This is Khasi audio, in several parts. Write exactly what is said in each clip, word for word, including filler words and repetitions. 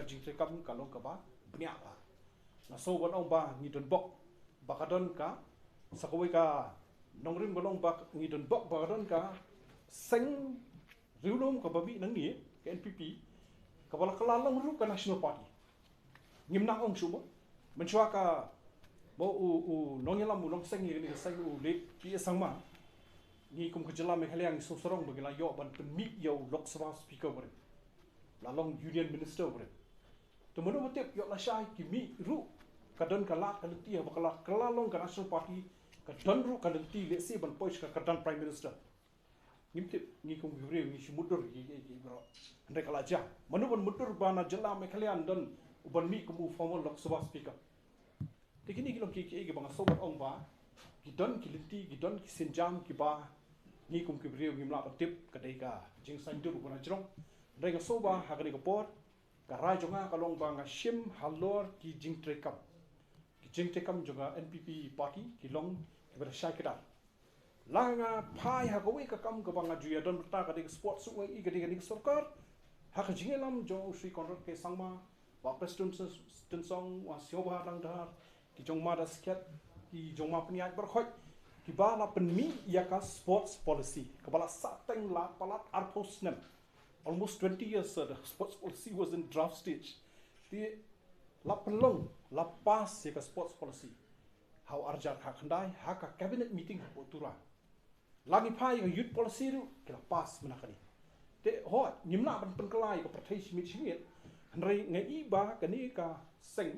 jingtrei kam ka long kaba bniah ba. Nga sngew ban ong ba ngi don bok ba ka don ka, sa kawei ka nongrim ka long ba ngi don bok ba ka don ka seng riewlum kaba mih nangne, ka N P P, kaba la kylla long ruh ka National Party. Ngim nang ong shuh mo. Mynshuwa ka, mo, u, u nongïalam, u nongseng ïa kane ka seng, u late P A Sangma, ngi kum ka jylla Meghalaya ngi sngewsarong ba ngi la ïoh ban pynmih ïa u Lok Sabha Speaker barim, la long Union Minister barim. Te mano ba tip, ïoh lashai ki mih ruh, ka don ka lad ka lynti haba ka la, ka la long ka National Party, ka don ruh ka lynti lehse ban poi sha ka kyrdan Prime Minister. Ngim tip, ngi kum ki briew ngi shu mutdur ki, ki, ki, bro. Hynrei ka la jia. Mano ban mutdur ba na jylla Meghalaya yn don uban mih kum u former Lok Sabha Speaker. Te kine ki long ki, ki, kiba nga sngew ban ong ba ki don ki lynti, ki don ki sienjam kiba ngi kum ki briew ngim lah ban tip, ka dei ka jingsaiñdur uba na jrong. Hynrei nga sngew ba ha kane ka por, ka rai jong nga ka long ba nga shim halor ki jingtreikam. Ki jingtreikam jong ka N P P party ki long kiba da shai kdar. La nga phai ha kawei ka kam kaba nga ju ïadon bynta, ka dei ka sports, u ngi, ka dei kane ka sorkar. Ha ka jingïalam jong u Shri Conrad K Sangma, Bah Prestone Tynsong, Bah Sniawbhalang Dhar, ki jong Mada Skhet, ki jong Ma Pynïaid Barkhot, kiba la pynmih ïa ka sports policy kaba la sahteng, la palat arphew snem. Almost twenty years, sir, the sports policy was in draft stage. Te la pynlong, la pass ïa ka sports policy ha u arhajar khatkhyndai ha ka cabinet meeting hapoh Tura. La ngi phai ïa ka youth policy ruh ki la pass mynta kane. Te hooid, ngim lah ban pynkylla ïa ka pyrthei shimiet shimiet. Hynrei nga i ba kane ka seng,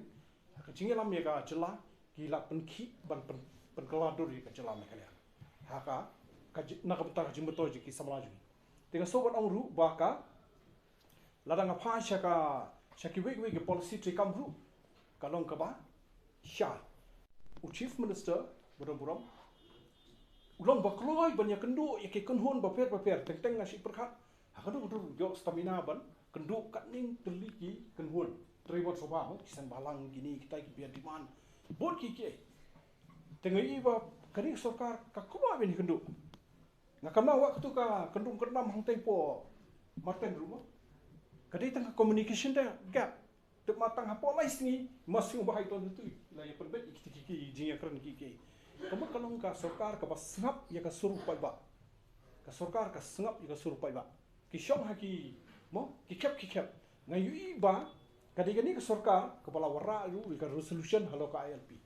ha ka jingïalam ïa ka jylla, ki la pynkhih ban pyn, pynkylla dur ïa ka jylla Meghalaya ha ka, ka ji, na ka bynta ka jingmyntoi jong ki samla jong ngi. Te nga sngew ban ong ruh ba ka, lada nga phai sha ka, sha kiwei kiwei ki policy treikam ruh, ka long kaba shai. U Chief Minister ba don burom u long ba kloi ban ïakynduh ïa ki kynhun bapher bapher. Teng teng nga shu pyrkhat, ha ka dur ka dur ïoh stamina ban kynduh katne tylli ki kynhun. Trei bad soba, ki seng bhalang, kine kitai kiba demand, bun kiei kiei. Te nga i ba kane ka sorkar ka kloi ban ïakynduh. Nga kynmaw wat katto ka kyndong kyndam hangtei hapoh Marten ruh mo, ka dei tang ka communication gap. Tip, ma tang hapoh lai sngi, ma sngew ba hai ton tu la ïa pynbeit ïa kita ki, ki jingïakren kiei kiei. Ka mut ka long ka sorkar kaba sngap ïa ka sur u paidbah. Ka sorkar ka sngap ïa ka sur u paidbah. Ki shong ha ki, mo, ki khep ki khep. Nga ïohi ba ka dei kane ka sorkar kaba la wanrah ruh ïa ka resolution halor ka I L P.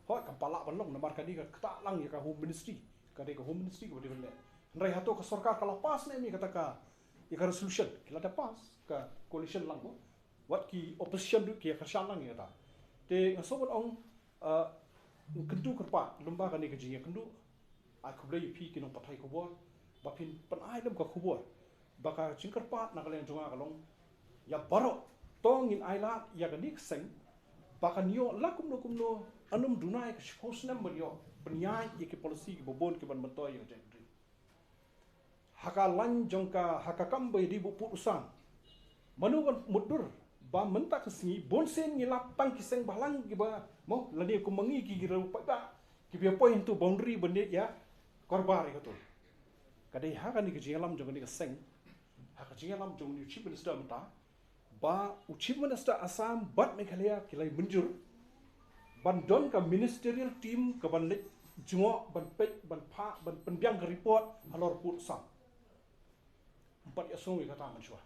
Hooid, kam pat lah ban long namar ka dei ka ktah lang ïa ka Home Ministry. Ka dei ka Home Ministry kaba dei ban leh. Hynrei hato ka sorkar ka la pass ne em ïa kata ka, ïa ka resolution? Ki la dep pass, ka coalition lang mo. Wat ki opposition ruh ki ïa kyrshan lang ïa kata. Te nga sngew ban ong, eh, kyntu kyrpad lyngba kane ka jingïakynduh. Ai khublei ïa phi ki nongpathai khubor ba phin pynai lem ka khubor, ba ka jingkyrpad na ka liang jong nga ka long, ïa baroh, to ngin ailad ïa kane ka seng ba kan ïoh la kumno kumno, ynnym duna ïa ka shiphew snem ban ïoh pynïaid ïa ki policy kiba bun kiban myntoi ïa ka jaitbynriew. Ha ka lain jong ka, ha ka kam ba ïadei bad u pud u sam, mano ban mutdur ba mynta ka sngi bun sien ngi lap tang ki seng bhalang kiba, mo, lane kum ma ngi ki, ki riew paidbah kiba ïa poi hangto boundary ban leit ïa karbar ïa kato. Ka dei ha kane ka jingïalam jong kane ka seng, ha ka jingïalam jong u Chief Minister mynta, ba u Chief Minister Assam bad Meghalaya ki la ïa mynjur ban don ka ministerial team kaban leit jngoh, ban peit, ban phah, ban pynbiang ka report halor pud u sam. Ym pat ïa sngew ïa kata mynshuwa.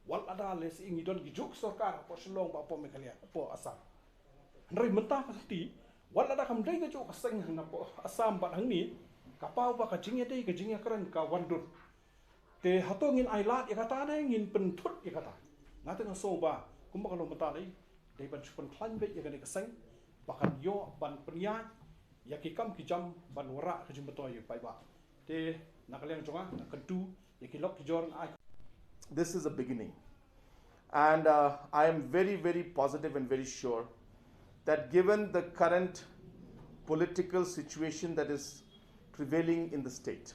Wat lada lehse ngi don ki juk sorkar hapoh Shillong bad hapoh Meghalaya, hapoh Assam. Hynrei mynta ka lynti, wat lada kam dei ka juk ka seng hapoh Assam bad hangne, ka paw ba ka jingïadei, ka jingïakren ka wan dur. Te hato ngin ailad ïa kata ne ngin pynthut ïa kata? Nga te nga sngew ba kumba ka long mynta dei, dei ban shu pynkhlaiñ beit ïa kane ka seng ba kan ïoh ban pynïaid ïa ki kam ki jam ban wanrah ka jingmyntoi ïa u paidbah. Te na ka liang jong nga, nga kyntu ïa ki lok ki jor, nga ai. This is a beginning. And uh, I am very, very positive and very sure that given the current political situation that is prevailing in the state,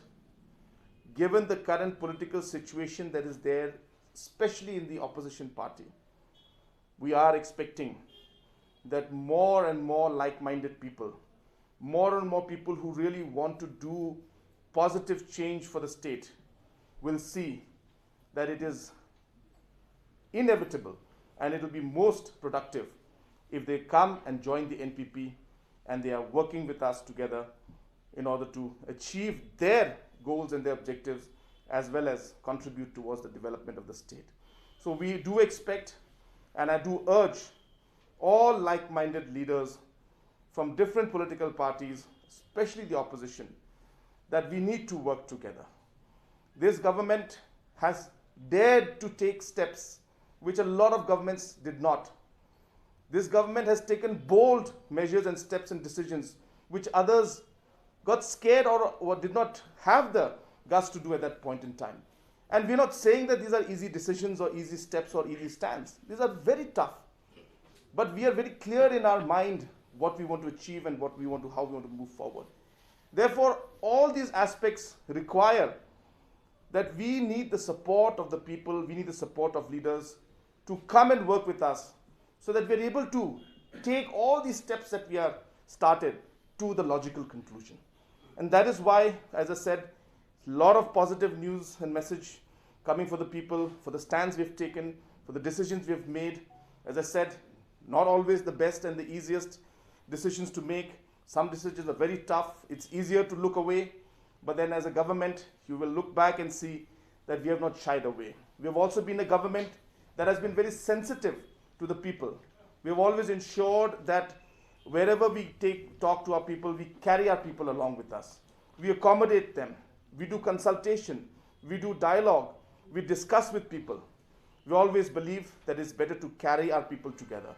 given the current political situation that is there, especially in the opposition party, we are expecting that more and more like minded people, more and more people who really want to do positive change for the state, will see that it is inevitable And it will be most productive if they come and join the N P P and they are working with us together in order to achieve their goals and their objectives, as well as contribute towards the development of the state. So we do expect, and I do urge all like-minded leaders from different political parties, especially the opposition, that we need to work together. This government has dared to take steps which a lot of governments did not. This government has taken bold measures and steps and decisions which others got scared or, or did not have the guts to do at that point in time. And we're not saying that these are easy decisions or easy steps or easy stands. These are very tough. But we are very clear in our mind what we want to achieve and what we want to, how we want to move forward. Therefore, all these aspects require that we need the support of the people, we need the support of leaders to come and work with us so that we're able to take all these steps that we have started to the logical conclusion. And that is why, as I said, a lot of positive news and message coming for the people, for the stands we've taken, for the decisions we've made. As I said, not always the best and the easiest decisions to make. Some decisions are very tough. It's easier to look away. But then, as a government, you will look back and see that we have not shied away. We have also been a government that has been very sensitive to the people. We have always ensured that wherever we take talk to our people, we carry our people along with us. We accommodate them. We do consultation. We do dialogue. We discuss with people. We always believe that it's better to carry our people together.